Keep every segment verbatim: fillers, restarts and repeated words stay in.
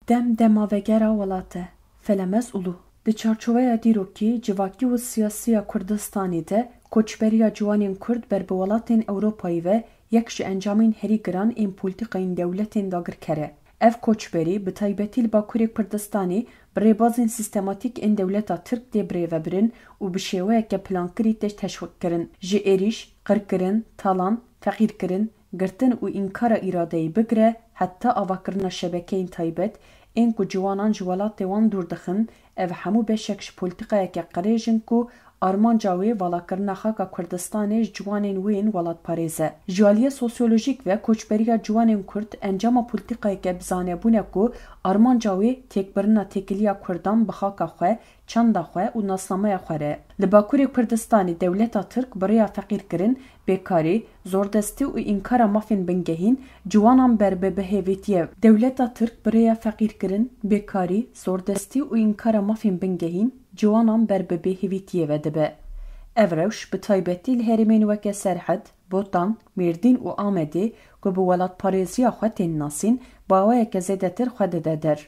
Dem dema vegera welat e. Felemez Ulu. Di çarçoveya dîrokî, civakî û siyasî ya Kurdistanê de koçberiya ciwanên Kurd ber bi welatên Ewropayê ve yek ji encamên herî giran ên polîtîkayên dewletên dagirker e. Ev koçberî bi taybetî li Bakurê Kurdistanê bi rêbazên sîstematîk ên dewleta Tirk tê birêvebirin û bi şêweyeke plankirî tê teşwîqkirin. Ji êrîş, qirkirin, talan, feqîrkirin, girtin û înkara îradeyê bigire heta avakirina şebekeyên taybet ên ku ciwanan ji welatê wan dûr dixin, ev hemû beşek ji polîtîkayeke qirêj in ku armanca wê valakirina xaka Kurdistanê ji ciwanên wê yên welatparêz e. Ji aliyê sosyolojîk ve koçberiya ciwanên Kurd encama polîtîkayeke bi zanebûn e ku armanca wê têkbirina têkiliya Kurdan bi xaka xwe, çanda xwe û nasnameya xwe re. Li Bakurê Kurdistanê dewleta Tirk bi rêya feqîrkirin, bêkarî, zordestî û înkara mafên bingehîn ciwanan ber bi bihêvîtiyê. Dewleta Tirk bi rêya feqîrkirin, bêkarî, zordestî û înkara mafên bingehîn ciwanan ber bi bêhêvîtiyê ve dibe. Ev rewş bi taybetî li herêmên weke Serhed, Botan, Mêrdîn û Amedê ku bi welatparêziya xwe tên nasîn, bi awayeke zêdetir xwe dide der.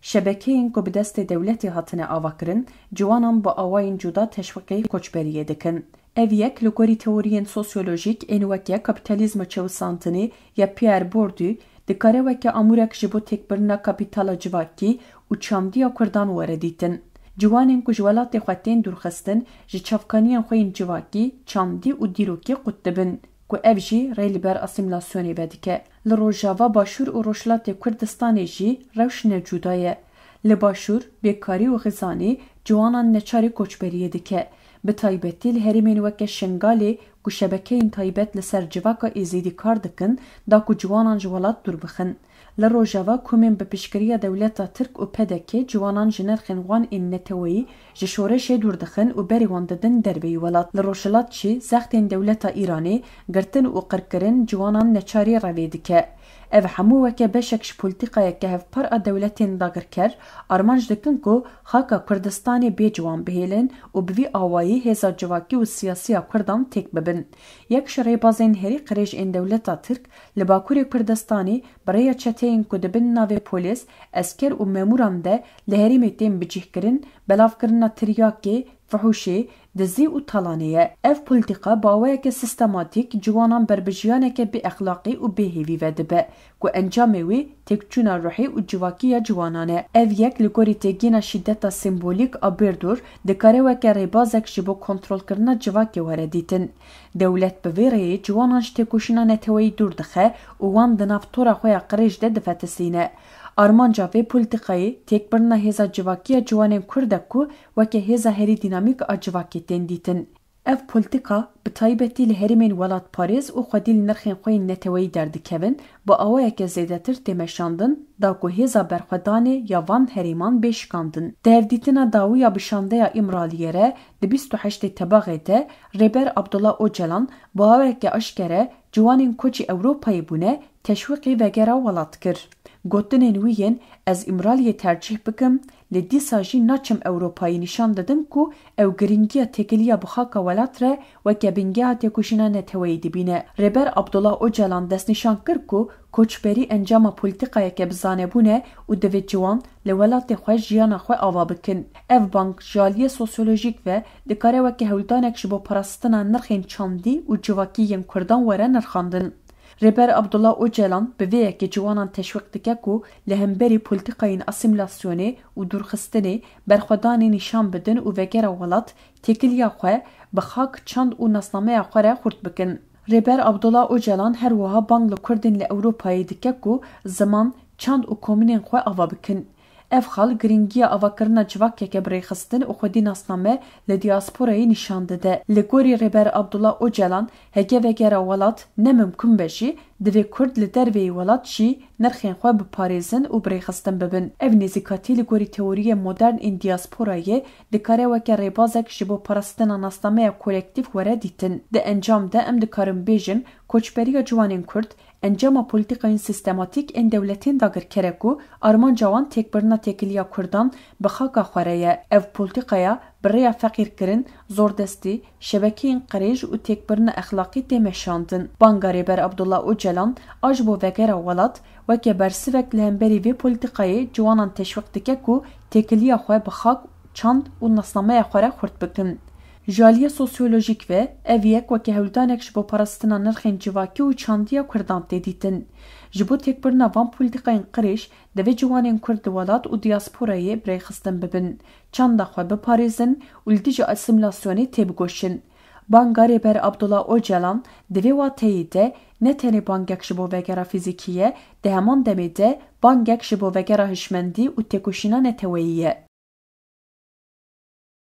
Şebekeyên ku bi destê dewletê hatine avakirin, ciwanan bi awayên cuda teşwîqê koçberiyê dikin. Ev yek li gorî teoriyên sosyolojîk ên weke kapîtalîzma çewisantinê ya Pierre Bourdieu dikare weke amûrek ji bo têkbirina kapîtala civakî û çandiya Kurdan were dîtin. Ciwanên ku ji welatê xwe tên dûrxistin, ji çavkaniyên xwe yên civakî, çandî û dîrokî qut dibin, ku ev jî rê li ber asîmîlasyonê vedike. Li Rojava, Başûr û Rojhilatê Kurdistanê jî rewş ne cuda ye. Li Başûr, bêkarî û xizanî ciwanan neçarî koçberiyê dike. Bi taybetî li herêmên weke Şingalê ku şebekeyên taybet li ser civaka Êzidî kar dikin, da ku ciwanan ji welat dûr bixin. Li Rojava, komên bi piştgiriya dewleta Tirk û P D K ciwanan ji nirxên wan ên neteweyî ji şoreşê dûr dixin û berê wan didin derveyî welat. Li Rojhilat jî zextên dewleta Îranê, girtin û qirkirin ciwanan neçarî revê dike. Ev hemû weke beşek ji polîtîkayeke hevpar a dewletên dagirker armanc dikin ku xaka Kurdistanê bê ciwan bihêlin û bi vî awayî hêza civakî û siyasî ya Kurdan têk bibin. Yek ji rêbazên herî qirêj ên dewleta Tirk li Bakurê Kurdistanê bi rêya çeteyên ku di bin navê polîs, esker û memûran de li herêmê tên bicihkirin, belavkirina tiryakê, fihûşê, dizî û talanê ye. Ev polîtîka bi awayeke sîstematîk ciwanan ber bi jiyaneke bêexlaqî û bêhêvî ve dibe, ku encamê wê têkçûna ruhî û civakî ya ciwanan e. Ev yek li gorî têgihîna şîdeta sembolîk a bêrdûr dikare weke rêbazek ji bo kontrolkirina civakê were dîtin. Dewlet bi vê rêyê ciwanan ji têkoşîna neteweyî dûr dixe û wan di nav tora xwe ya qirêj de difetisîne. Armanca vê polîtîkayê têkbirina hêza civakî ya ciwanên Kurd e ku weke hêza herî dînamîk a civakê tên dîtin. Ev polîtîka bi taybetî li herêmên welatparêz û xwedî li nirxên xwe yên neteweyî derdikevin, bi awayeke zêdetir tê meşandin, da ku hêza berxwedanê ya van herêman bê şikandin. Di hevdîtina dawî ya bi şandeya Îmraliyê re di bîst û heştê Tebaxê de Rêber Abdullah Ocalan bi awayeke aşkere ciwanên koçî Ewropayê bûne, teşwîqî vegera welat kir. Gotinên wî yên "Ez Îmraliyê tercîh bikim, lê dîsa jî naçim Ewropayê" nîşan didin ku ew giringiya têkiliya bi xaka welat re weke bingeha têkoşîna neteweyî dibîne. Rêber Abdullah Ocalan destnîşan kir ku koçberî encama polîtîkayeke bi zanebûn e û divê ciwan li welatê xwe jiyana xwe ava bikin. Ev bang ji aliyê sosyolojîk ve dikare weke hewldanek ji bo parastina nirxên çandî û civakî yên Kurdan were nirxandin. Rêber Abdullah Ocalan bi vê yekê ciwanan teşwîq dike ku li hemberî polîtîkayên asîmîlasyonê û dûrxistinê berxwedanê nîşan bidin û vegera welat têkiliya xwe bi xak, çand û nasnameya xwe re xurt bikin. Rêber Abdullah Ocalan her wiha bang li Kurdên li Ewropayê dike ku ziman, çand û komînên xwe ava bikin. Ev xal giringiya avakirina civakeke bi rêxistin û xwedî nasname li diasporayê nîşan dide. Li gorî Rêber Abdullah Ocalan, heke vegera welat ne mimkun be jî, divê Kurd li derveyî welat jî nirxên xwe biparêzin û bi rêxistin bibin. Ev nêzîkatî li gorî teoriyê modern ên diasporayê dikare weke rêbazek ji bo parastina nasnameya kolektîf were dîtin. Di encam de em dikarin bêjin, koçberiya ciwanên Kurd encama polîtîkayên sîstematîk ên dewletên dagirker e ku armanca wan têkbirina têkiliya Kurdan bi xaka xwe re ye. Ev polîtîkaya bi rêya feqîrkirin, zordestî, şebekeyên qirêj û têkbirina exlaqî tê meşandin. Banga Rêber Abdullah Ocalan a ji bo vegera welat weke bersivek li hemberî vê polîtîkayê ciwanan teşwîq dike ku têkiliya xwe bi xak, çand û nasnameya xwe re xurt bikin. Ji aliyê sosyolojîk ve ev yek weke hewldanek ji bo parastina nirxên civakî û çandiya Kurdan tê dîtin. Ji bo têkbirina van polîtîkayên qirêj, divê ciwanên Kurd di welat û diyasporayê birêxistin bibin, çanda xwe biparêzin û li dijî asîmîlasyonê têbigoşin. Banga Rêber Abdullah Ocalan di vê wateyê de ne tenê bangek ji bo vegera fîzîkî ye, di heman demê de bangek ji bo vegera hişmendî û têkoşîna neteweyî ye.